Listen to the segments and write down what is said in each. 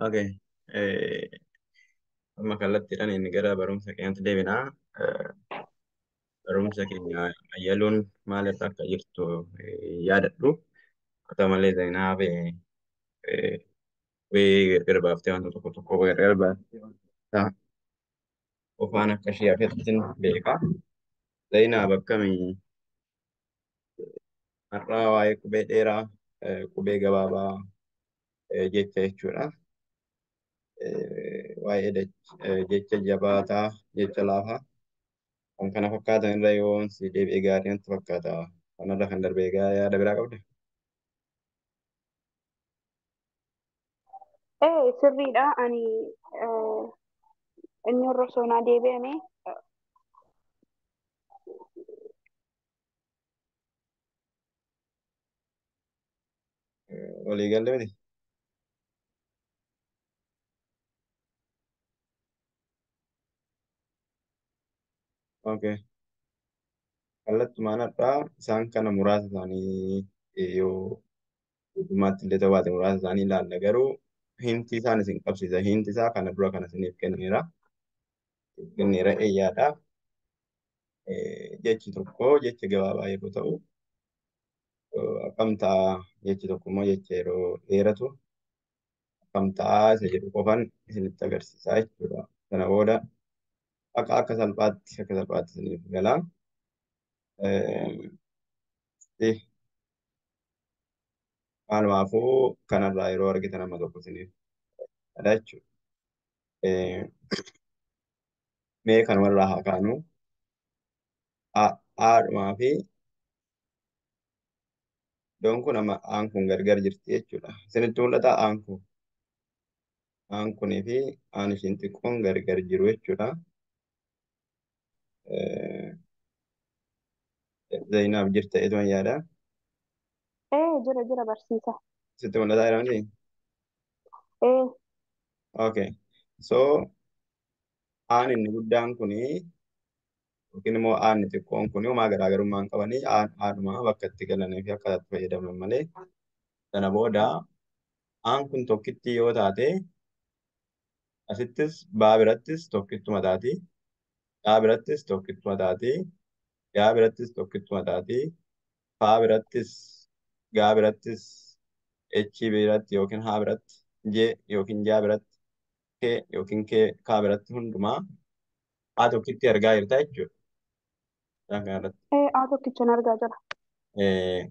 Okay. Amma kallattiidhaan inni gara barumsa keenyatti deebinaa. Barumsa keenya ayyaluun maalirra akka jirtu yaadadhu. Haa ta'u malee Zainaab wayii gargar baaftee wanta tokko tokko gargar baaftee wanta qofaan akka ishee hafettin beeka. Zainaab akkamii har'aa waa'ee qubee dheeraa qubee gabaabaa jecha jechuudha. Waa'ee jecha jabaataa, jecha laafaa kan kana fakkaatan irra yoo si deebi'ee gaarii natti fakkaata. Kanarra kan darbee egaa yaada biraa qabda? Sirriidha. Ani inni warra osoo naa deebi'ame Walii galle miti? Okay. Kallattumaan har'aa isaan kana muraasa isaanii yoo guutummaatti illee ta'uu baate muraasa isaanii ilaalla garuu hinti isaan isin qabsiisa. Hinti isaa kana dura kana isiniif kenneera. Kenneera eeyyaadha. Jechi tokko jecha gabaabaa yeroo ta'u akkam ta'a jechi tokko immoo jecha yeroo dheeratu akkam ta'a isa jedhu qofan isinitti agarsiisa jechuudha. Sana booda akka salphaatti isiniif gala. Maalumaafuu kanarraa yeroo argitan amma tokko isiniif gala jechuudha. Mee kanumarraa haa kaanu. Haadhumaa fi iddoon kun amma aan kun gargar jirti jechuudha. Isinitti mul'ata aan kun. Aan kunii fi aan ishiin xiqqoon gargar jiru jechuudha. Zainaab jirta eetuman yaada. Jira jira barsiisa. Sitti mul'ataa jira miti? Ee Okay. So aan inni guddaan kunii yookiin immoo aan inni xiqqoon kunii homaa garaagarummaa hin qabanii aan haadhumaa bakka itti galanii fi akka itti fayyadaman malee. Sana booda aan kun tokkitti yoo taate asittis baa birattis tokkittuma taati. Daa birattis tokkittuma taati. Gaa birattis tokkittuma taati. Faa birattis gaa birattis echi biratti yookiin haa biratti jee yookiin jaa biratti kee yookiin kee kaa biratti hundumaa haa tokkitti argaa jirta jechuudha. Isaan kanarratti. A tokkichan argaa jira.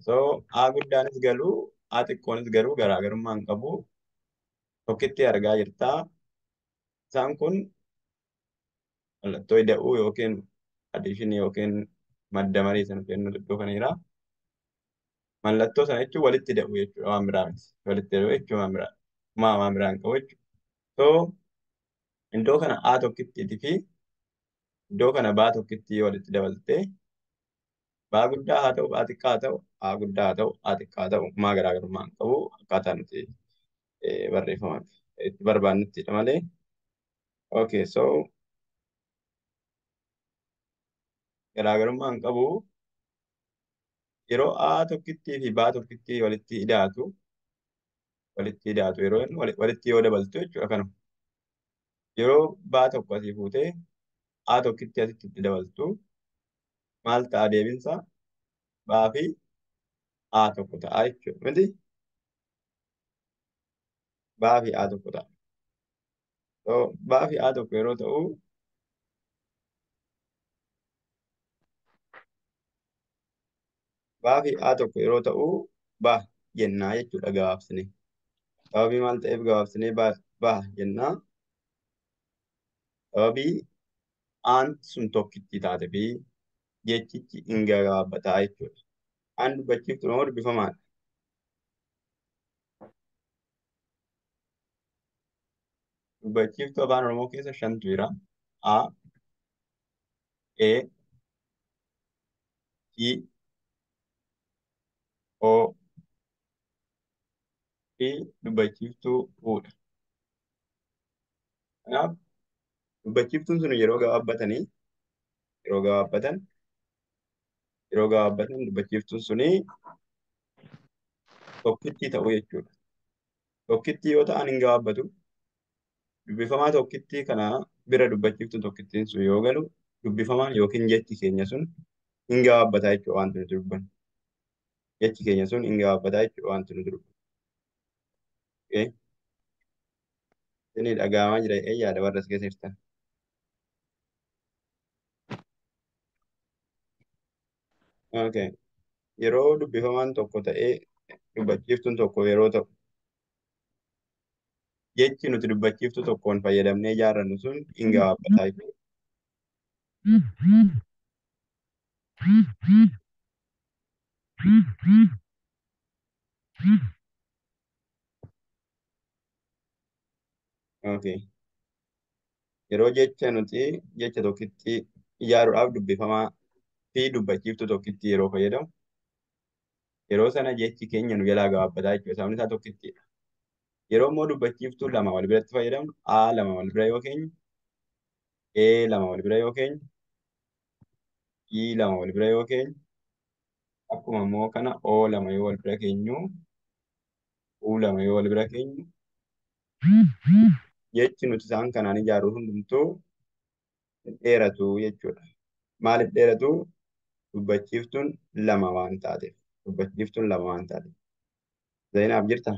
So A guddaanis galuu A xiqqoonis garuu garaagarummaa hin qabu. Tokkitti argaa jirta. Isaan kun mallattoo ida'uu yookiin addiishinii yookiin madda marii sana kennu iddoo kana jira. Mallattoo sana jechuun walitti ida'uu jechuudha waan biraa miti. Walitti ida'uu jechuun waan biraa. Maa waan biraa hin qabu jechuudha. So iddoo kana A tokkittiitii fi iddoo kana B tokkittii walitti dabaltee B guddaa haa ta'u, B xiqqaa haa ta'u, A guddaa haa ta'u, A xiqqaa haa ta'u, maa garaagarummaa hin qabu akkaataa nuti barreeffama itti barbaannuttidha malee. Okay, so garaagarummaa hin qabu. Yeroo A tokkittii fi B tokkittii walitti hidhaatu yeroo inni walitti yoo dabaltu jechuudha kanuma. Yeroo B tokko asii fuutee A tokkittii asitti itti dabaltu maal ta'a deebinsa? B fi A tokko ta'a jechuudha. Miti? B fi A tokko ta'a. So B fi A tokko yeroo ta'u B fi A tokko yeroo ta'u B jennaa jechuudha gabaabsinee. Sababii maal ta'eef gabaabsinee B jennaa? Sababii aan sun tokkitti taate fi jechichi hin gabaabbataa jechuudha. Aan dubbachiiftu moo dubbifamaadha? Dubbachiiftuu afaan Oromoo keessa shantu jira. A, E, I, O fi dubbachiiftuu U'dha. Kanaaf dubbachiiftuun sun yeroo gabaabbatanii yeroo gabaabbatan yeroo gabaabbatan dubbachiiftuun suni tokkittii ta'uu jechuudha. Tokkittii yoo ta'an hin gabaabbatu. Dubbifamaa tokkittii kana bira dubbachiiftuun tokkittiin sun yoo galu dubbifamaan yookiin jechi keenya sun hin gabaabbataa jechuudha wanti nuti dubbannu. Jechi keenya sun hin gabaabbataa jechuudha wanti nuti dubbannu. Okay. Isinii dhaga'amaa jira jedhee yaada warra as keessa jirtan. Okay. Yeroo dubbifamaan tokko ta'ee dubbachiiftuun tokko yeroo ta'u jechi nuti dubbachiiftuu tokkoon fayyadamnee ijaarrannu sun hin gabaabbataa jechuudha. Okay. Yeroo jecha nuti jecha tokkitti ijaaruudhaaf dubbifamaa fi dubbachiiftuu tokkitti yeroo fayyadamu yeroo sana jechi keenya nu jalaa gabaabbataa jechuudha. Sababni isaa tokkittidha. Yeroo immoo dubbachiiftuu lama wal biratti fayyadamnu A lama wal bira yoo keenyu, E lama wal bira yoo keenyu, I lama wal bira yoo keenyu, akkuma immoo kana O lama yoo wal bira keenyu, U lama yoo wal bira keenyu, jechi nuti isaan kanaan ijaarru hundumtuu dheeratu jechuudha. Maaliif dheeratu? Dubbachiiftuun lama waan taateef. Dubbachiiftuun lama waan taateef. Zainaaf jirtaa?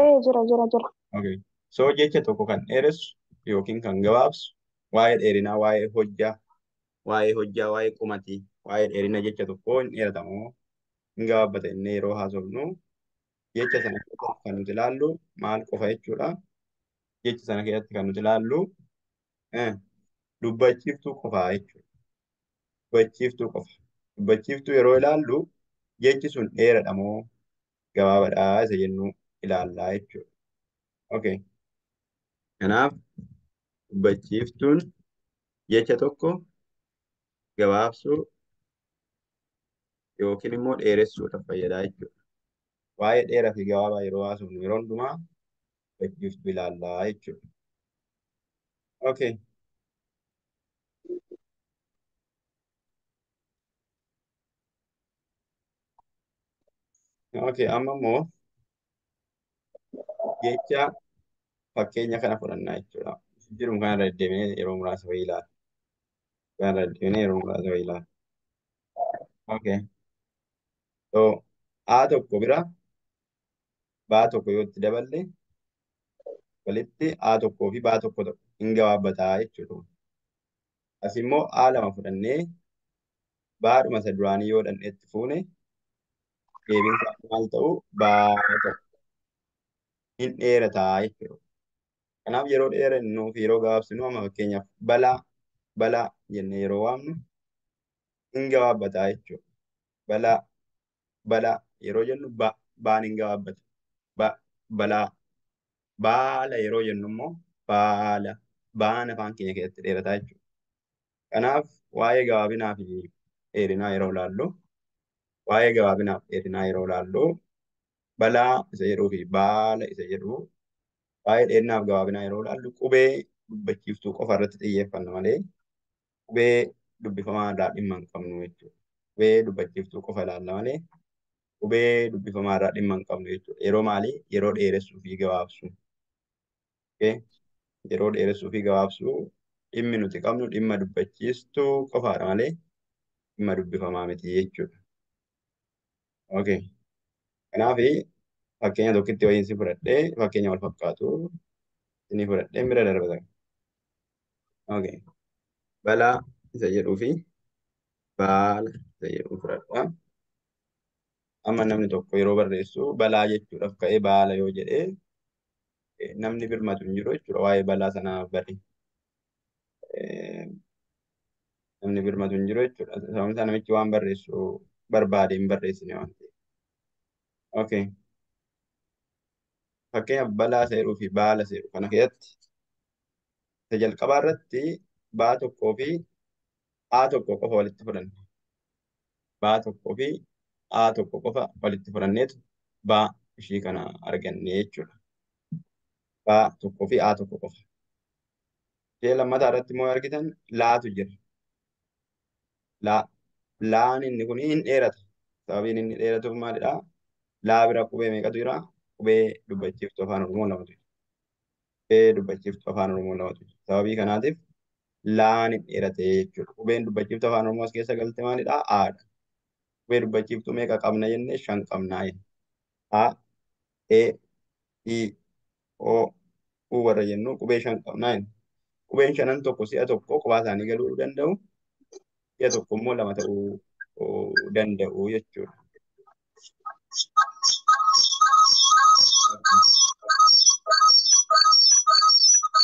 Ee jira jira jira. Okay. So jecha tokko kan dheeressu yookiin kan gabaabsu waa'ee dheerinaa, waa'ee hojjaa, waa'ee qumatii, waa'ee dheerina jecha tokkoo hin dheeratamoo hin gabaabbata inni yeroo haasofnu jecha sana keessatti kan nuti ilaallu maal qofa jechuudha. Jecha sana keessatti kan nuti ilaallu dubbachiiftuu qofaa jechuudha. Dubbachiiftuu qofa. Dubbachiiftuu yeroo ilaallu jechi sun dheeradha moo gabaabaadha isa jennu ilaallaa jechuudha. Okay. Kanaaf dubbachiiftuun jecha tokko gabaabsuu yookiin immoo dheeressuudhaaf fayyadaa jechuudha. Waa'ee dheeraa fi gabaabaa yeroo haasofnu yeroo hundumaa dubbachiiftuu ilaallaa jechuudha. Okay. Okay, amma immoo jecha fakkeenya kana fudhannaa jechuudha. Jirum kanarra deddeebinee yeroo muraasa wayii ilaalla. Kanarra deddeebinee yeroo muraasa wayii ilaalla. Okay. So, A tokko bira baa tokko yoo itti daballe walitti A tokkoo fi baa tokko ta'u hin gabaabbataa jechuudha. As immoo A lama fudhannee baadhuma isa duraanii yoo dhandhee itti fuune deebiin isaa maal ta'u baa ta'u hin dheerataa jechuudha. Kanaaf yeroo dheerannuu fi yeroo gabaabsinu amma fakkeenyaaf balaa balaa jennee yeroo waamnu hin gabaabbataa jechuudha. Balaa balaa yeroo jennu ba baan hin gabaabbata. Ba balaa baala yeroo jennu immoo baala baan afaan keenya keessatti dheerataa jechuudha. Kanaaf waa'ee gabaabinaa fi dheerinaa yeroo ilaallu waa'ee gabaabinaa fi dheerinaa yeroo ilaallu balaa isa jedhuu fi baala isa jedhu waa'ee dheerinaa fi gabaabinaa yeroo ilaallu qubee dubbachiiftuu qofa irratti xiyyeeffanna malee qubee dubbifamaa irraa dhimma hin qabnu jechuudha. Qubee dubbachiiftuu qofa ilaalla malee qubee dubbifamaa irraa dhimma hin qabnu jechuudha. Yeroo maalii? Yeroo dheeressuu fi gabaabsuu. Okay? Yeroo dheeressuu fi gabaabsuu dhimmi nuti qabnu dhimma dubbachiistuu qofaadha malee dhimma dubbifamaa miti jechuudha. Okay. Kanaaf fakkeenya tokkitti wayii si fudhadhee fakkeenya wal fakkaatu isinii fudhadhee bira darbata. Okay. Balaa isa jedhuu fi baala isa jedhu fudhadha. Amma namni tokko yeroo barreessu balaa jechuudhaaf ka'ee baala yoo jedhee namni birmatu hin jiru jechuudha waa'ee balaa sanaa bari. Namni birmatu hin jiru jechuudha. Sababni isaa namichi waan barreessu barbaade hin barreessine waan ta'eef. Okay. Fakkeenyaaf balaa isa jedhuu fi baala isa jedhu kana keessatti isa jalqabaa irratti baa tokkoo fi A tokko qofa walitti fudhanne. Baa tokkoo fi A tokko qofa walitti fudhanneetu baa ishii kana arganne jechuudha. Baa tokkoo fi A tokko qofa. Ishee lammataa irratti immoo argitan laatu jira. Laa laan inni kun hin dheerata. Sababiin inni dheeratuuf maalidhaa? Laa bira qubee meeqatu jira? Qubee dubbachiiftuu afaan Oromoo lamatu jira. Qubee dubbachiiftuu afaan Oromoo lamatu jira. Sababii kanaatiif laan hin dheerate jechuudha. Qubeen dubbachiiftuu afaan Oromoo as keessa galte maalidha? Aadha. Qubee dubbachiiftuu meeqa qabna jennee shan qabnaa jenna. A, E, I, O, U warra jennu qubee shan qabnaa jenna. Qubeen shanan tokko si'a tokko kophaa isaanii galuu danda'u. Si'a tokko immoo lama ta'uu danda'u jechuudha.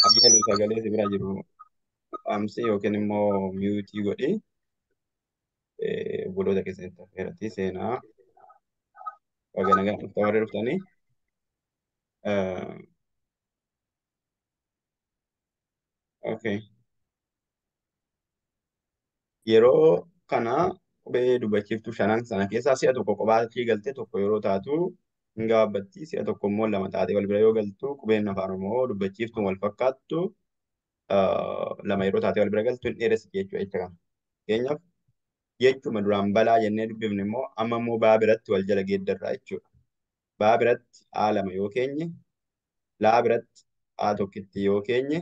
Abiyyalu sagalee si bira jiru dhaamsi yookiin immoo miyuutii godhi. Obboloota keessanitti affeerratti seenaa baga nagaan dhuftan warri dhuftanii. Okay. Yeroo kana qubee dubbachiiftuu shanan sana keessaa si'a tokko kophaa ishee galtee tokko yeroo taatu hin gabaabbatti. Si'a tokko immoo lama taatee wal bira yoo galtu qubeen afaan Oromoo dubbachiiftuun wal fakkaattu lama yeroo taatee wal bira galtu hin dheeressiti jechuudha jecha kana. Fakkeenyaaf jechuma duraan balaa jennee dubbifne immoo amma immoo baa biratti wal jala geeddarraa jechuudha. Baa biratti A lama yoo keenye, laa biratti A tokkitti yoo keenye,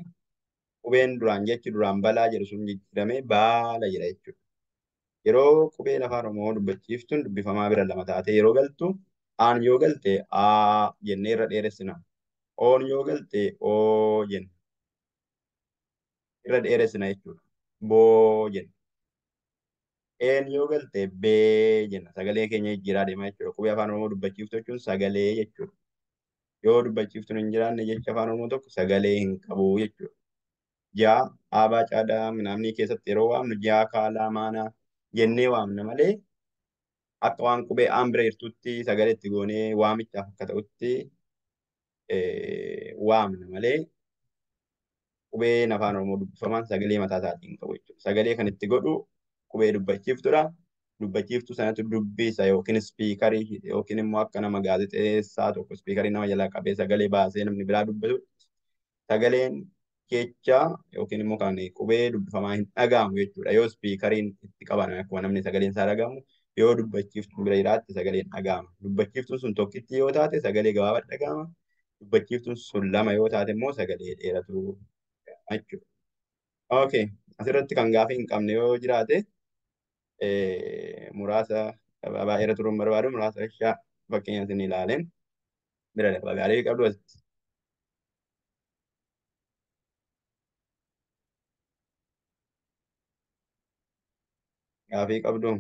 qubeen duraan jechi duraan balaa jedhu sun jijjiiramee baala jedha jechuudha. Yeroo qubeen afaan Oromoo dubbachiiftuun dubbifamaa bira lama taatee yeroo galtu, aan yoo galte A jennee irra dheeressina. Oon yoo galte Oo jenna. Irra dheeressina jechuudha. Boo jenna. Een yoo galte bee jenna. Sagalee keenya jijjiiraa deema jechuudha. Qubee afaan Oromoo dubbachiiftu jechuun sagalee jechuudha. Yoo dubbachiiftuun hin jiraanne jecha afaan Oromoo tokko sagalee hin qabu jechuudha. Jaa, aabaa, caadaa, minaamnii keessatti yeroo waamnu jaa, kaalaa, maanaa jennee waamna malee akka waan qubee aan bira jirtutti sagalee itti goonee waamichaaf akka ta'utti waamna malee qubeen afaan Oromoo dubbifamaan sagalee mataa isaatiin qabu jechuudha. Sagalee kan itti godhu qubee dubbachiiftuudha. Dubbachiiftuu sanatu dubbisa yookiin ispiikarii yookiin immoo akka nama gaazexeessaa tokko ispiikarii nama jalaa qabee sagalee baasee namni biraa dubbatu sagaleen jecha yookiin immoo kan qubee dubbifamaa hin dhaga'amu jechuudha. Yoo ispiikariin itti qaban akkuma namni sagaleen isaa dhaga'amu yoo dubbachiiftuun bira jiraatte sagaleen dhaga'ama. Dubbachiiftuun sun tokkitti yoo taate sagalee gabaabaa dhaga'ama. Dubbachiiftuun sun lama yoo taate immoo sagalee dheeratu jechuudha. Okay. Asirratti kan gaafii hin qabne yoo jiraate muraasa baay'eera turuun barbaadu muraasa ishaa fakkeenya isin ilaaleen bira darba gaarii qabdu asitti. Gaafii qabdu.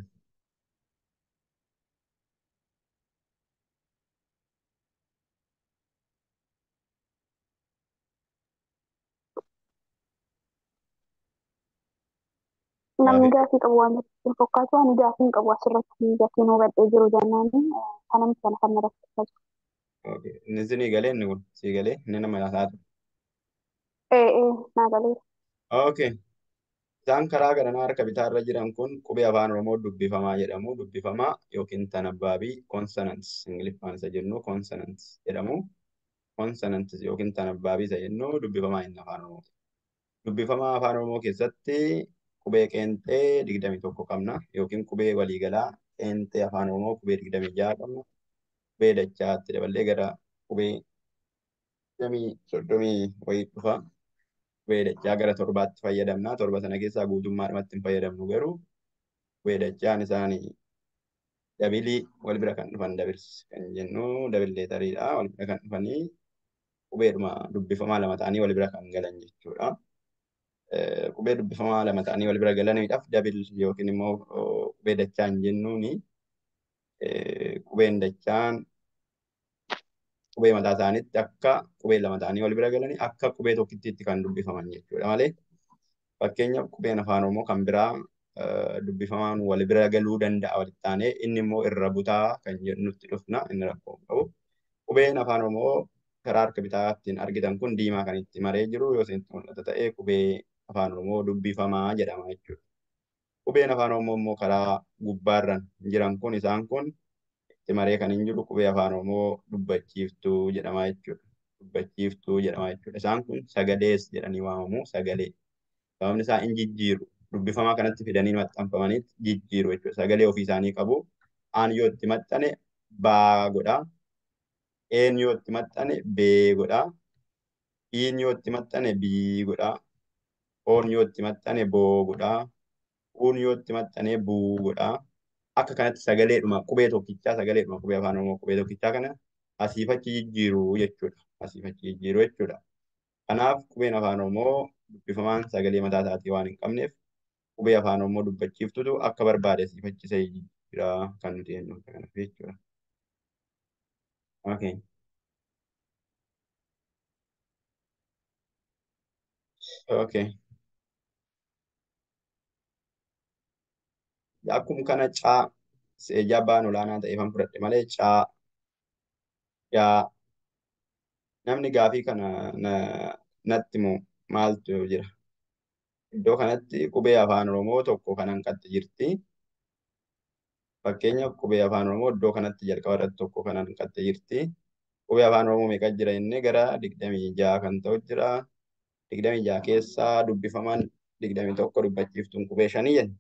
Namni Gaafii gaafii qabu waan hin fakkaatu ani gaafii hin qabu asirratti gaafii nu hubadhee jiru jennaan kanamti kana kan na rakkisaa jiru. Okay. Inni isinii galee inni kun sii galee inni nama haasaa ture. Ee ee naa galeera. Okay. Isaan karaa garanaa harka bitaarra jiran kun qubee afaan Oromoo dubbifamaa jedhamu. Dubbifamaa yookiin tanabbaabii consonants Ingiliffaan isa jennu consonants jedhamu. Consonants yookiin tanabbaabii isa jennu dubbifamaa inni afaan Oromoo. Dubbifamaa afaan Oromoo keessatti qubee qeenxee 21 qabna yookiin qubee waliigalaa qeenxee afaan Oromoo qubee 26 qabna. Qubee dachaatti daballee gara qubee 30 wayii dhufa. Qubee dachaa gara torbaatti fayyadamna. Torba sana keessaa guutummaadhumatti hin fayyadamnu garuu qubee dachaan isaanii dabilii wal bira kan dhufan dabils kan jennu dabil leetariidha. Wal bira kan dhufanii qubeedhuma dubbifamaa lama ta'anii wal bira kan galan jechuudha. Qubee dubbifamaa lama ta'anii wal bira galaniidhaaf dabil yookiin immoo qubee dachaan jennuuni qubeen dachaan qubee mataa isaaniitti akka qubee lama ta'anii wal bira galanii akka qubee tokkittiitti kan dubbifaman jechuudha malee fakkeenyaaf qubeen afaan Oromoo kan biraa dubbifamaan wal bira galuu danda'a walitti aanee inni immoo irra butaa kan jennutti dhufna inni rakkoo hin qabu. Qubeen afaan Oromoo karaa harka bitaattiin argitan kun diimaa kan itti maree jiru yoo isinitti mul'ata ta'e qubee afaan Oromoo dubbifamaa jedhama jechuudha. Qubeen afaan Oromoo immoo karaa gubbaarran jiran kun isaan kun itti maree kan hin jiru qubee afaan Oromoo dubbachiiftuu jedhama jechuudha. Dubbachiiftuu jedhama jechuudha. Isaan kun sagalees jedhanii waamamu sagalee. Sababni isaa hin jijjiiru. Dubbifamaa kanatti fidanii maxxanfamanii jijjiiru jechuudha. Sagalee ofii isaanii qabu. Aan yoo itti maxxane baa godha. Een yoo itti maxxane bee godha. Iin yoo itti maxxane bii godha. Oon yoo itti maxxane boo godha. Uun yoo itti maxxane buu godha. Akka kanatti sagaleedhuma qubee tokkichaa sagaleedhuma qubee afaan Oromoo qubee tokkichaa kana asiif achi jijjiiru jechuudha. Asiif achi jijjiiru jechuudha. Kanaaf qubeen afaan Oromoo dubbifamaan sagalee mataa isaatii waan hin qabneef qubee afaan Oromoo dubbachiiftutu akka barbaade asiif achi isa jijjiira kan nuti jennu kanaaf jechuudha. Okay. Okay. Akkuma kana caa jabaan olaanaa ta'eefan fudhadhe malee caa yaa namni gaafii kana natti himu maaltu jira? Iddoo kanatti qubee afaan Oromoo tokko kan hanqatte jirti. Fakkeenyaaf qubee afaan Oromoo iddoo kanatti jalqaba irratti tokko kan hanqatte jirti. Qubee afaan Oromoo meeqa jira inni gara 26 kan ta'u jira. 26 keessaa dubbifaman 21 dubbachiiftuun qubee 5 jenna.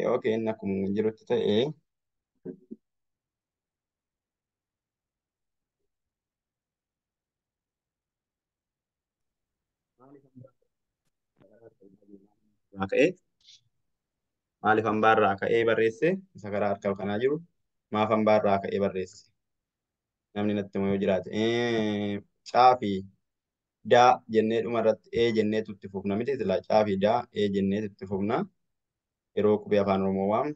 Yookiin akkuma jirutti ta'e ka'ee maaliif hambaarraa ka'ee barreesse isa karaa harka kanaa jiru maaf hambaarraa ka'ee barreesse namni natti himu yoo jiraate caa fi daa jennee dhuma irratti ee jenneetu itti fufna miti silaa caa fi daa ee jenneetu itti fufna yeroo qubee afaan Oromoo waamnu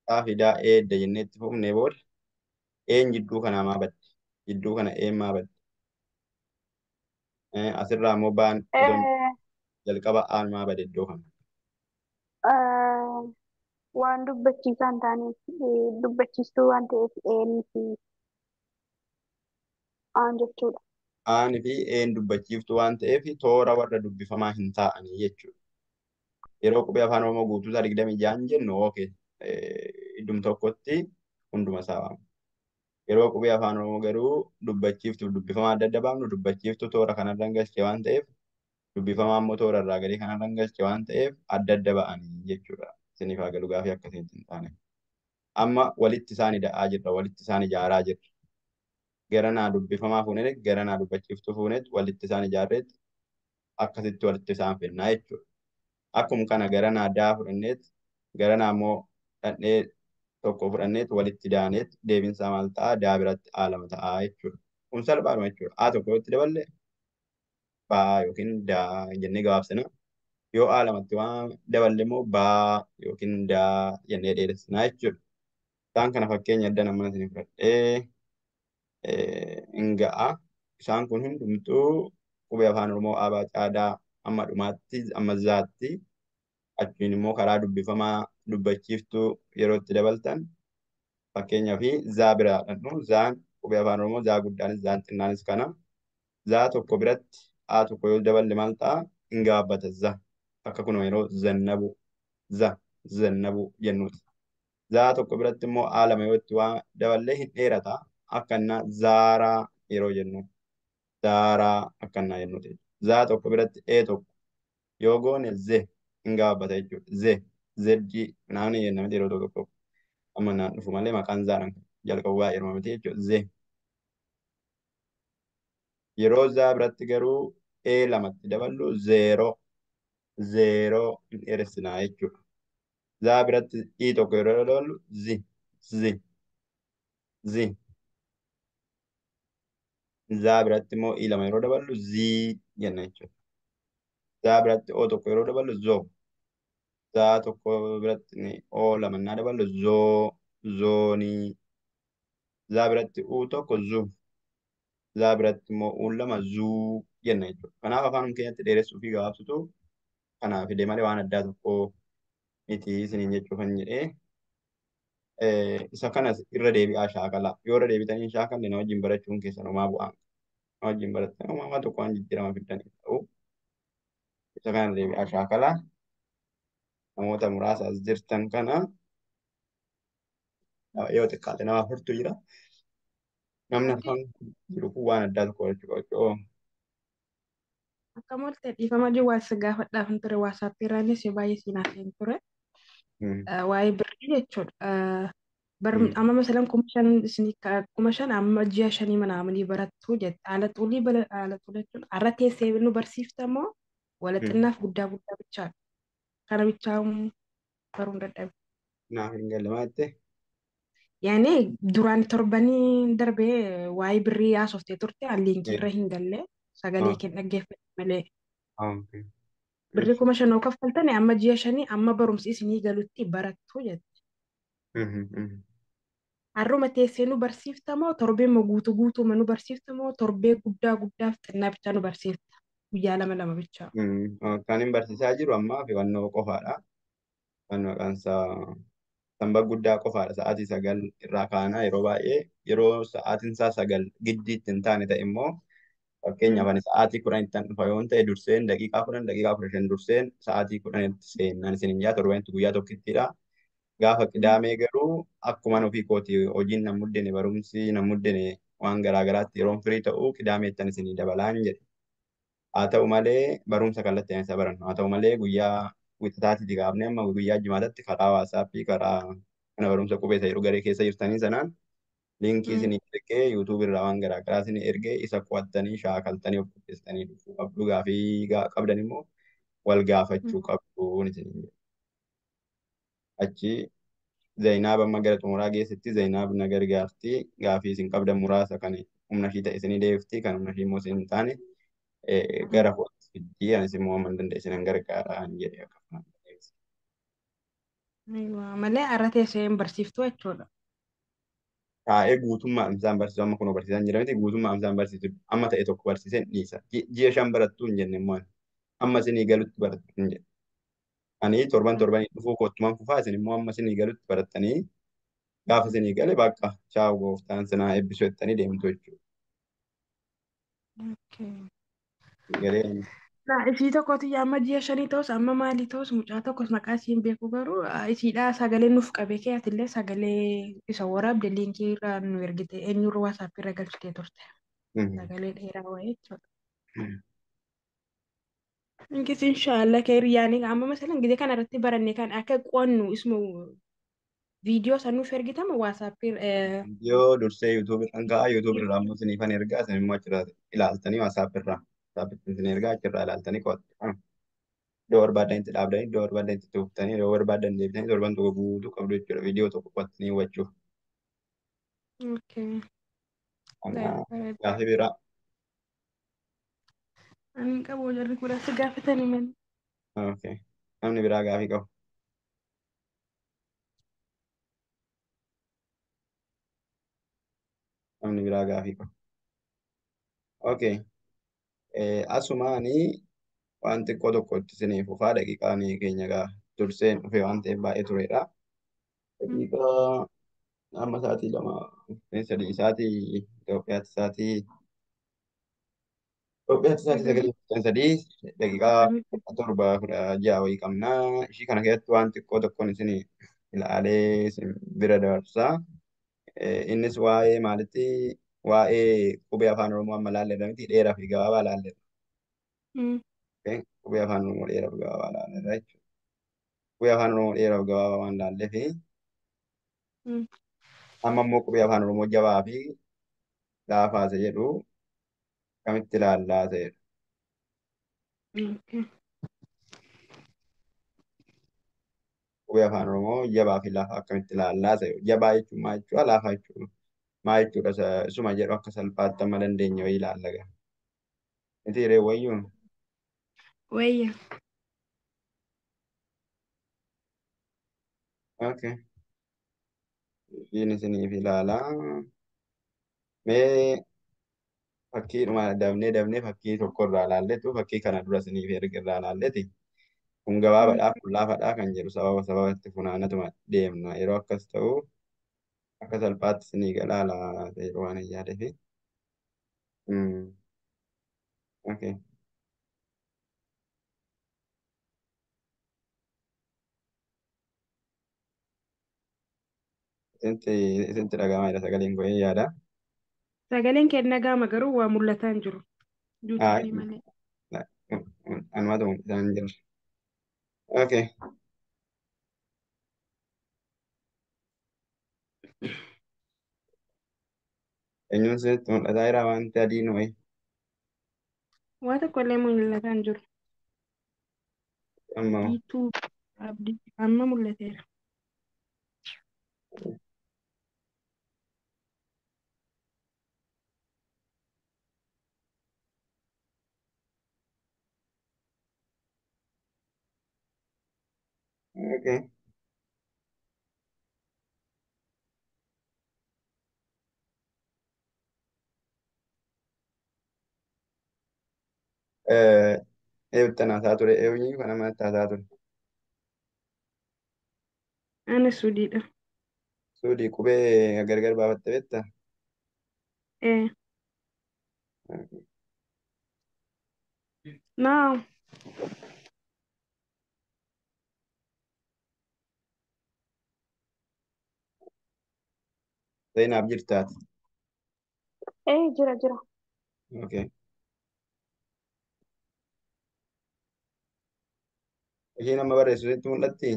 caa fi daa ee edda jennee itti fufnee booda een jidduu kanaa maa badde jidduu kana een maa badde asirraa immoo baan otoo jalqaba aan maa bade iddoo kana. Waan dubbachiisaa hin taaneef dubbachiistuu waan ta'eef een fi aan jechuudha. Aan fi een dubbachiiftuu waan ta'eef toora warra dubbifamaa hin taa'anii jechuudha. Yeroo qubee afaan Oromoo guutuu isaa 26 jennu okay iddum tokkotti hunduma isaa waamna. Yeroo qubee afaan Oromoo garuu dubbachiiftuu dubbifamaa adda adda baafnu dubbachiiftuu toora kanarra galche waan ta'eef dubbifamaa immoo toora irraa gadii kanarra galche waan ta'eef adda adda ba'anii jechuudha. Isiniif haa galu gaafii akkasitti hin taane. Amma walitti isaan ida'aa jirra, walitti isaan ijaaraa jirra. Gara naa dubbifamaa fuuneet, gara naa dubbachiiftuu fuuneet, walitti isaan ijaarreet akkasitti walitti isaan finnaa jechuudha. Akkuma kana gara naa daa fudhanneet, gara naa immoo dhadhee tokko fudhanneet walitti daaneet deebiinsaa maal ta'a? Daa biratti A lama ta'a jechuudha. Kun salphaadhuma jechuudha. A tokko yoo itti daballe baa yookiin daa jennee gabaabsina. Yoo A lamatti waan daballe immoo baa yookiin daa jennee dheeressina jechuudha. Isaan kana fakkeenya adda nama isin fudhadhee hin ga'a. Isaan kun hundumtuu qubee afaan Oromoo A, B, C, D amma dhumaatti amma zaatti achiin immoo karaa dubbifamaa dubbachiiftuu yeroo itti dabaltan fakkeenyaaf zaa biraa dhannu zaan qubee afaan Oromoo zaa guddaanis zaan xinnaanis kana zaa tokko biratti A tokko yoo daballe maal ta'a hin gabaabbata za akka kun yeroo zannabu za zannabu jennuuti. Zaa tokko biratti immoo A lama yoo itti waa daballee hin dheerata akka innaa zaaraa yeroo jennu zaaraa akka innaa jennuuti. Zaa tokko biratti E tokko yoo goone ze hin gabaabbata jechuudha. Ze zeddii naamni jenna miti yeroo tokko tokko amma naan dhufu malee maqaan zaadhaan jalqabu baay'ee miti jechuudha. Ze yeroo zaa biratti garuu E lamatti daballu zeeroo zeeroo hin dheeressinaa jechuudha. Zaa biratti I tokko yeroo daballu zi zi zi zaa biratti immoo I lama yeroo daballu zii jenna jechuudha. Zaa biratti O tokko yeroo daballu zoo zaa tokko biratti O lama naa daballu zoo zoonii zaa biratti U tokko zu zaa biratti immoo U lama zuu jenna jechuudha. Kanaaf afaan keenyatti dheeressuu fi gabaabsitu kanaaf fide malee waan addaa tokko miti isiniin jechuu kan jedhee isa kanas irra deebi'aa shaakalaa. Yoo irra deebitanii hin shaakalle na wajjin barachuun keessan homaa bu'aa. Na wajjin barattan homaa waan tokko waan jijjiirama fiddanii ta'u. Isa kana deebi'aa shaakalaa. Namoota muraasa as jirtan kana yoo xiqqaate nama afurtu jira. Namni afaan jiru kun waan addaa tokko barachuu qaba jechuudha. Akka moolte dhiifama jiru si gaafadhaaf hin ture WhatsApp irraanis baay'ee siin haasa'in ture. Waa'ee birrii jechuudha. Amma masalan 5,000 isinii 5,000 amma ji'a shanii mana amanii barattu jette. Haala xuulii bala haala xuulii jechuun har'a teessee nu barsiifta moo wala xinnaaf guddaa guddaa bichaadha. Kana bichaa baruun dadhabe. Naaf hin galle maal jette? Yaani duraan torbanii darbee waa'ee birrii haasoftee turte liinkii irra hin galle sagalee kee dhaggeeffadhe malee. Okay. Birrii 5,000 yoo kaffaltani amma ji'a shanii amma barumsi isinii galutti barattu jette. Har'uma teessee nu barsiifta moo torbee moo guutuu guutuuma nu barsiifta moo torbee guddaa guddaaf xinnaa bichaa nu barsiifta? Guyyaa lama lama bichaa. Kan hin barsiisaa jiru ammaa fi fannoo qofaadha. Kan maqaan isaa sanbata guddaa qofaadha. Sa'aatii 9 irraa kaanaa yeroo baay'ee yeroo sa'aatiin isaa 9 giddiitti hin taane ta'e immoo fakkeenyaaf ani sa'aatii 10tti dhufa yoo ta'e durseen daqiiqaa 10 daqiiqaa 15 durseen sa'aatii 10tti seenaan isin hin jaa torbanitti guyyaa tokkittidha. Gaafa qidaamee garuu akkuma ofii kooti hojiin nan muddene barumsi nan muddene waan garaa garaatti yeroon firii ta'u qidaameettan isinii dabalaan jedhe. Haa ta'u malee barumsa kallattiin isa barannu. Haa ta'u malee guyyaa wixataatti gaafne amma guyyaa jimaatatti karaa waasaappii karaa mana barumsa qubee isa yeroo garee keessa jirtanii sanaan liinkii isinii ergee yuutuub irraa waan garaa garaa isinii ergee isa qo'attanii shaakaltanii of qopheessitanii dhufuu qabdu. Gaafii qabdan immoo wal gaafachuu qabdu isinii jedhe. Achi Zainaab amma gara xumuraa geessetti Zainaab na gargaarti. Gaafii isin qabdan muraasa kan humna ishii ta'e isinii deebifti kan humna ishii immoo isin hin taane gara kootti fiddii anis immoo amma hin danda'e isinan gargaara jedhee akka kanaan deebise. Malee har'a teessee hin barsiiftu jechuudha. Taa'ee guutummaa isaan barsiisu amma kunoo barsiisaan jira miti guutummaa isaan barsiisu amma ta'e tokko barsiiseen dhiisa. Ji'a 5 barattu hin jenne immoo amma isinii galutti barattu hin jenne. Ani torban torbanii dhufuu koottumaan fufaa isin immoo amma isinii galutti barattanii gaafa isinii gale bakka chaawu gooftaan sinaa eebbisu jettanii deemtu jechuudha. Galee Isii tokkotu amma ji'a shanii ta'us amma maalii ta'us mucaa tokkos maqaa ishii hin beeku garuu isiidhaa sagalee nuuf qabee kee atillee sagalee isa waraabde liinkii irraa nu ergite eenyurra waasaappii irra galchitee turte. Sagalee dheeraa wayii jechuudha. Inkis inshaallah keeriyaanii amma masalan gizee kana irratti baranne kan akka qo'annu isuma viidiyoo san nuuf ergitama waasaappii Viidiyoo dursee yuutuub irraan ka'a yuutuub irraa immoo isiniifan ergaa isin immoo achirraa ilaaltanii waasaap irraa waasaapitti isin ergaa achirraa ilaaltanii qo'attu. Iddoo barbaadan itti dhaabdanii iddoo barbaadan itti tuuftanii yeroo barbaadan deebitanii torban tokko guutuu qabdu jechuudha viidiyoo tokko qo'attanii hubachuuf. Okay. Gaafii biraa. Ani hin qabu jarri kun asi gaafatanii malee. Okay. Namni biraa gaafii qabu. Namni biraa gaafii qabu. Okay. Asumaanii waan xiqqoo tokkotti isiniif fufaa daqiiqaan keenya gaa durseen dhufe waan ta'eef baay'ee turedha. Daqiiqaa amma sa'aatii 2 3 sa'aatii Itoophiyaatti sa'aatii Itoophiyaatti sa'aatii 9:53 daqiiqaa 17 16 wayii qabna. Ishii kana keessatti waan xiqqoo tokkoon isin ilaalee isin bira dabarsa. Innis waa'ee maalitti waa'ee qubee afaan Oromoo amma laalleerra miti dheeraa fi gabaabaa laalleerra. Qubee afaan Oromoo dheeraa fi gabaabaa laalleerra jechuudha. Qubee afaan Oromoo dheeraa fi gabaabaa waan laalleef amma immoo qubee afaan Oromoo jabaa fi laafaa isa jedhu kamitti ilaallaa ta'edha. Qubee afaan Oromoo jabaa fi laafaa akkamitti ilaallaa ta'e jabaa jechuun maal jechuudha laafaa jechuun maal jechuudha isuma jedhu akka salphaatti amma dandeenye wayii ilaalla gaa. Miti hiree wayyuu? Wayya. Okay. Ishiin isiniif ilaalaa. Mee fakkiidhuma dabnee dabnee fakkii tokko irraa ilaalletu fakkii kana dura isiniif erga irraa ilaalleti. Kun gabaabaadhaa kun laafaadhaa kan jedhu sababa sababatti funaanatuma deemna. Yeroo akkas ta'u akka salphaatti isinii galaa laata yeroo waan hin yaadefi. Okay. Isinti dhaga'amaa jira sagaleen koo hin yaada. Sagaleen kee dhaga'ama garuu waa mul'ataa hin jiru. Yuutuubii malee. Anumatu mul'ataa hin jiru. Okay. Eenyuun isinitti mul'ataa jira wanti adiin wayi. Waa tokko illee mul'ataa hin jiru. Amma Biituu abdii amma mul'ateera. Okay. Eeyyuutti haasaa ture. Eeyyuu kana manatti haasaa ture. Ana suudiidha. Suudii qubee gargar baafatte beektaa? Ee. Naa. Zainaab jirtaati. Ee jira jira. Okay. Isheen amma barreessu sitti mul'atti?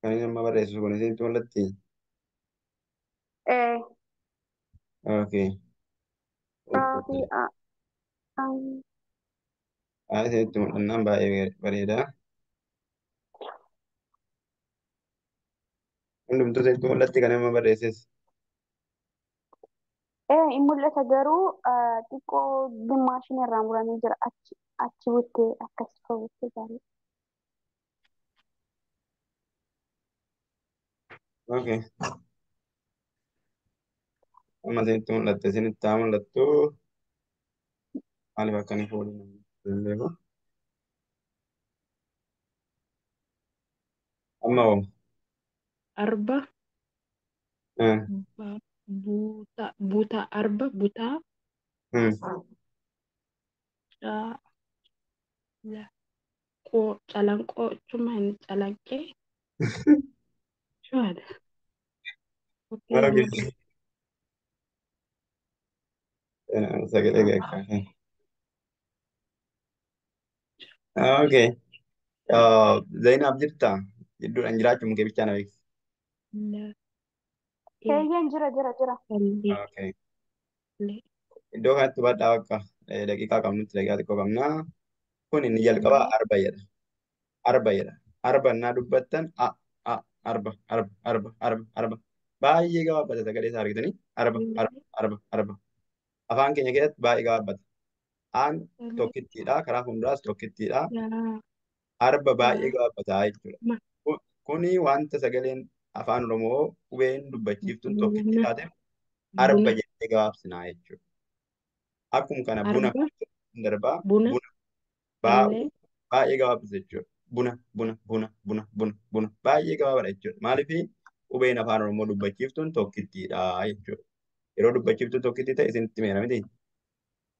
Kan inni amma barreessu kun isitti mul'atti? Ee Okay. Raafi a an Haa isinitti mul'annaan baay'ee bareeda. Hundumtuu isinitti mul'atti kan amma barreesses. Ee in mul'ata garuu xiqqoo gimmaashin irraa muramee jira achi achi buttee akkas buttee gaarii. Okay. Amma isinitti mul'atte isinitti haa mul'attu. Maaliif akka inni fuulli hin beeku. Amma hoo? Arba buta buta arba butaa caa la qoo calanqoo jechuun maal inni calanqee shawaadha. Kokkee Okay. lama ture. Sagalee gaggaarii. Okay. Zainaab jirtaa? Gidduudhaan jiraachuun kee bichaa na beeksisi. La e Eeyyeen jira jira jira. le Okay. le Iddoo kanatti hubadhaa bakka daqiiqaa qabnutti daqiiqaa xiqqoo qabna. Kun inni jalqabaa le arba jedha. Arba jedha. Arba innaa dubbattan a a arba arba arba arba arba. Baay'ee gabaabbata sagalee isaa argitanii arba arba le arba arba. Afaan keenya keessatti baay'ee gabaabbata. Aan le tokkittiidha. Karaa fuulduraas tokkittiidha. la Arba baay'ee la gabaabbataa jechuudha. ma Kuni wanta sagaleen afaan Oromoo qubeen dubbachiiftuun tokkitti buna taateef arba buna jettee gabaabsinaa jechuudha. Akkuma kana buna arba darbaa buna buna baa'uu illee baay'ee gabaabsisa jechuudha. Buna buna buna buna buna buna baay'ee gabaabaadha jechuudha. Maaliif qubeen afaan Oromoo dubbachiiftuun tokkittiidha jechuudha. Yeroo dubbachiiftuun tokkitti ta'e isinitti meera miti.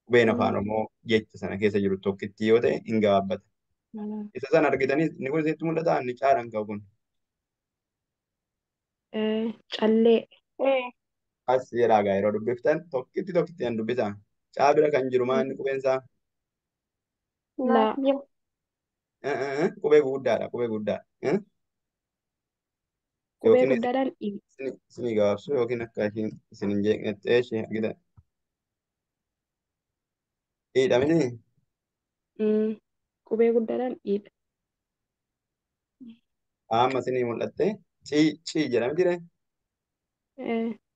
Qubeen afaan Oromoo jecha sana keessa jiru tokkitti yoo ta'e hin gabaabbata. Isa sana argitanii inni kun isinitti mul'ata inni caadhaan qabu kun. Callee Ee As jedhaa gaa yeroo dubbiftan tokkitti tokkitti kan dubbisaa. Caa bira kan jiru maa inni qubeen isaa? la laatu jira. Qubee guguddaadha qubee guddaadha. Qubee Yookiin guddaadhaan i isinii gabaabsu yookiin akka ishiin isin hin jeeqnetti ishee argitan. Dhiidha miti? Qubee guddaadhaan iidha. Amma isinii mul'atte cii cii jedhame jire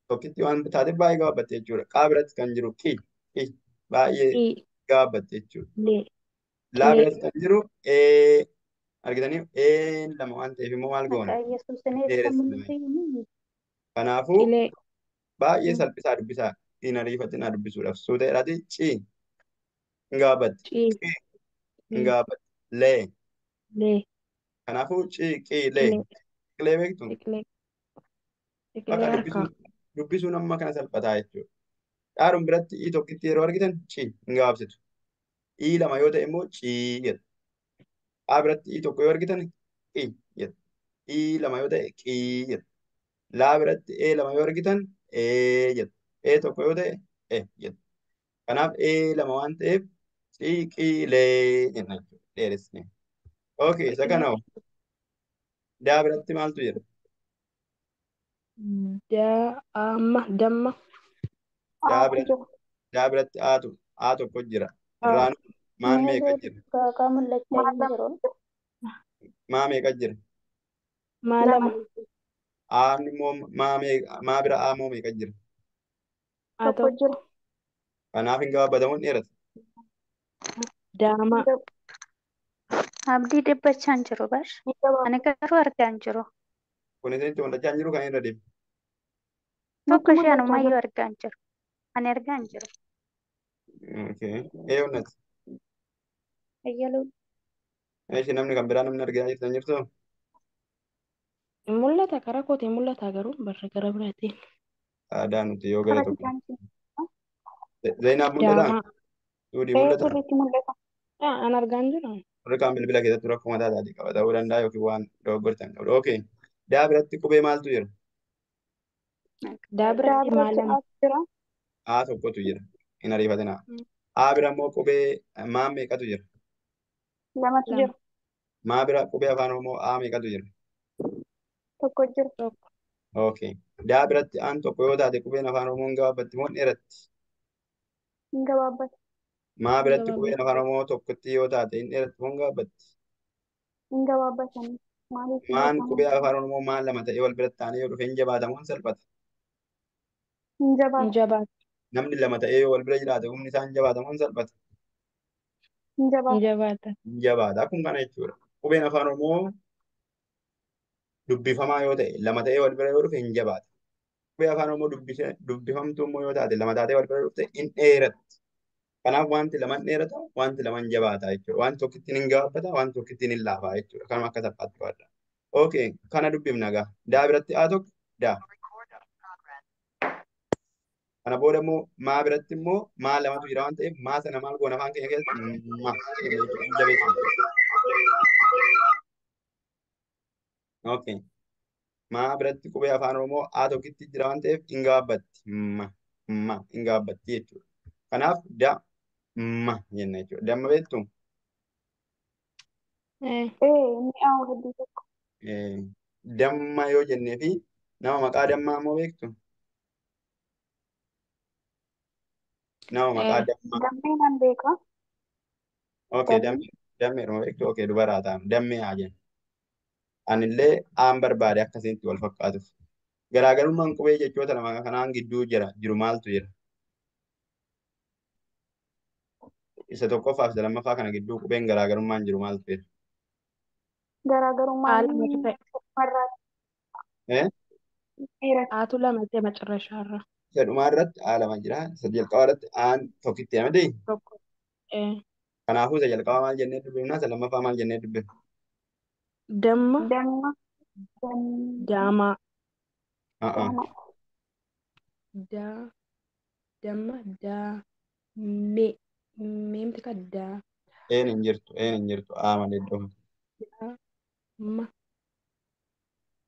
tokkitti waan taateef baay'ee gabaabbatte jechuudha. Qaa biratti kan jiru qi qi baay'ee I gabaabbatte jechuudha. le Laa qilee biratti kan jiru ee argitanii ee lama waan ta'eef immoo maal goona? Maqaa Yesuusin eessa Dheeressina. mul'ate? Kanaafuu qilee baay'ee salphisaa dubbisaa hin ariifatinaa dubbisuudhaaf suuta jedhaati ci hin gabaabbatte ci qi hin le gabaabbatte lee le kanaafuu ci qi lee qilee qilee beektu qilee bakka qilee harkaa dubbisuun amma kana salphataa jechuudha. Dhaaruun biratti i tokkitti yeroo argitan ci hin gabaabsitu. I lama yoo ta'e immoo ci jedha. A biratti i tokko yoo argitan qi jedha. I lama yoo ta'e qi jedha. Laa biratti e lama yoo argitan e jedha. E tokko yoo ta'e e jedha. Kanaaf e lama waan ta'eef ci qi lee jenna jechuudha. Dheeressine. Okay, isa qilee kana hoo daa biratti maaltu jira? Daama damma. Daa Aatu biratti jira. daa biratti aatu aa tokko jira. Irraan maan meeqa Meeloo jira? Qaaqa mul'achaa Maa hin lama jiru. Maa meeqa jira? Maa lama. lama. Aan immoo maa meeqa maa bira aa moo meeqa jira? Aa Tokko tokko. jira. Kanaaf hin gabaabbatamuun dheerata. Daama. Abdii dhibbachaa hin jiru bar. Ni gabaabata. Ani garuu argaa hin jiru. Kun isinitti mul'achaa hin jiru kan irra deemu. Nutti Tokko ishee mul'achaa anumayyuu jira. argaa hin jiru. Ani argaa hin jiru. Okay. Ee onnati. Ayyaluu. Eeshi namni kan biraa namni argaa jirtan jirtu? Mul'ata karaa kootiin mul'ata garuu barra gara biraatiin. Aadaa nuti yoo gara Karaa tokko. kiyyaan Zainaab mul'ataa? Daamaa. Suudii Ee mul'ataa? sirriitti mul'ata. An argaa hin jiru. Warri kaan bilbila keessatti rakkoo mataa isaatii qaba ta'uu danda'a yookiin waan dogoggortan qabdu. Okay. Daa biratti qubee maaltu jira? Daa Daa biratti maa biratti lama. aatu jira. Aa tokkotu jira. Hin ariifatinaa. Aa bira immoo qubee maa meeqatu jira? Lamatu Lama. jira. Maa bira qubee afaan Oromoo aa meeqatu jira? Tokko jira. Tokko. Okay. Daa biratti aan tokko yoo taate qubeen afaan Oromoo hin gabaabbatti moo hin dheeratti? Hin gabaabbata. Maa Hin biratti qubeen gabaabbatti. afaan Oromoo tokkotti yoo taate hin dheeratti moo hin gabaabbatti? Hin gabaabbatanii. Maaliif Maan beekama? qubee afaan Oromoo maan lama ta'ee wal biratti taanee yoo dhufe hin jabaata moo hin salphata? Hin Hin jabaata. jabaata. Namni lama ta'ee yoo wal bira jiraate humni isaa hin jabaata moo hin salphata? Hin Hin jabaata. jabaata. Hin jabaata. Akkuma kana jechuudha. Qubeen afaan Oromoo dubbifamaa yoo ta'e lama ta'ee wal bira yoo dhufe hin jabaata. Qubee afaan Oromoo dubbifamtuu immoo yoo taate lama taatee wal bira dhufte hin dheeratti. Kanaaf wanti lama hin dheerata, wanti lama hin jabaata jechuudha. Wanti tokkittiin hin gabaabbata, wanti tokkittiin hin laafaa jechuudha. Kanuma akka salphaatti qabadha. Okay, kana dubbifna gaa. Daa biratti aa tokko daa. Kana booda immoo maa biratti immoo maa lamatu jira waan ta'eef maa sana maal goona afaan keenya keessatti ma jenna jechuudha. Hin jabeessinu. Okay. Maa biratti qubee afaan Oromoo aa tokkitti jira waan ta'eef hin gabaabbatti. Ma ma hin gabaabbatti jechuudha. Kanaaf da ma jenna jechuudha. Damma beektu? Ee. Ee mi'aawu hedduu tokko. Eh, damma yoo jennee fi nama maqaa dammaa immoo beektu? Nama maqaa Ee. dammaa. Dammee nan beeka. Okay, Dammee. dammee dammeedhuma beektu? Okay, dubaraa ta'an dammee haa jennu. Anillee aan barbaade akkasitti wal fakkaatuuf. Garaagarummaan qubee jechoota lama kanaan gidduu jira jiru maaltu jira? Isa tokkoffaa fi isa lammaffaa kana gidduu qubeen garaagarummaan jiru maaltu jira? Garaagarummaan Aa lamatu ta'e. marraa Eh? dheerata. Aatu lama ta'e macarrashaarra. Isa dhumaa irratti aa lama jira. Isa jalqabaa irratti aan tokkitti namatti. Tokko. Ee. Kanaafuu isa jalqabaa maal jennee dubbifna? Isa lammaffaa maal jennee dubbifna? Damma. Damma. Damma. Daamaa. A'a. Daama. Daa. Damma. Daa. Mee. Meemti ka daa. Een hin jirtu. Een hin jirtu. Aa malee iddoo kana. Daama.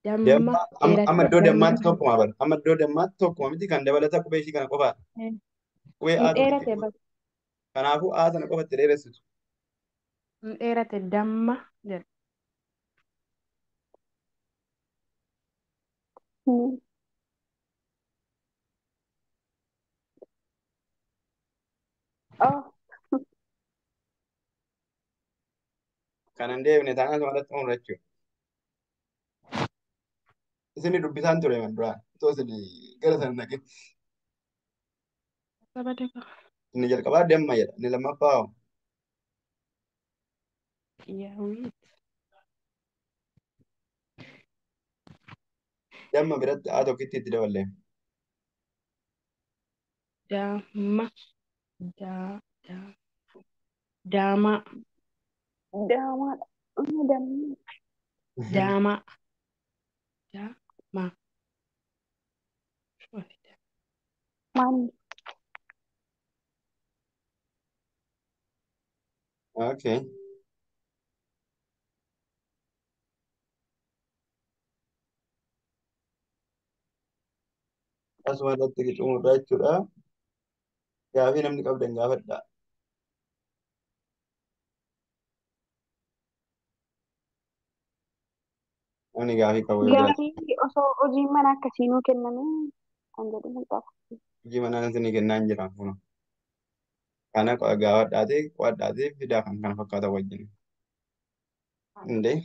Damma Damma amma amma dheeratee iddoo damma. dammaatti tokkuma bara. Amma iddoo dammaatti tokkuma miti kan dabalata qubee ishii kana qofaadha. Ee. Qubee Hin aa tokkitti dheerate qofa. bar. Kanaafuu aa sana qofatti dheeressitu. Hin dheerate damma jedha. Hmm. Oh. Kan hin deebine taanaan asuma irratti xumurra jechuudha. Isin dubbisaan ture man duraan. Itoo isin gara sana naqe. Saba daka. Inni jalqabaa damma jedha. Inni lammaffaa hoo? Yaawit. Damma biratti aa tokkitti itti daballe. Damma. Daa. Daa. Daamaa. Daamaadha. Dammee. Daamaa. Daamaa. Maali? Okay. Asuma irratti xumurra jechuudha. Gaafii namni qabdan gaafadha. Namni gaafii qabu yoo jiraate. Gaafii osoo hojiin mana akkasii nuu kenname kan jedhu ni qaba. Hojii manaa isinii kennaa hin jiran kun. Kana gaafadhaatee qo'adhaatee fidaa kan kana fakkaatan wajjin. Indee.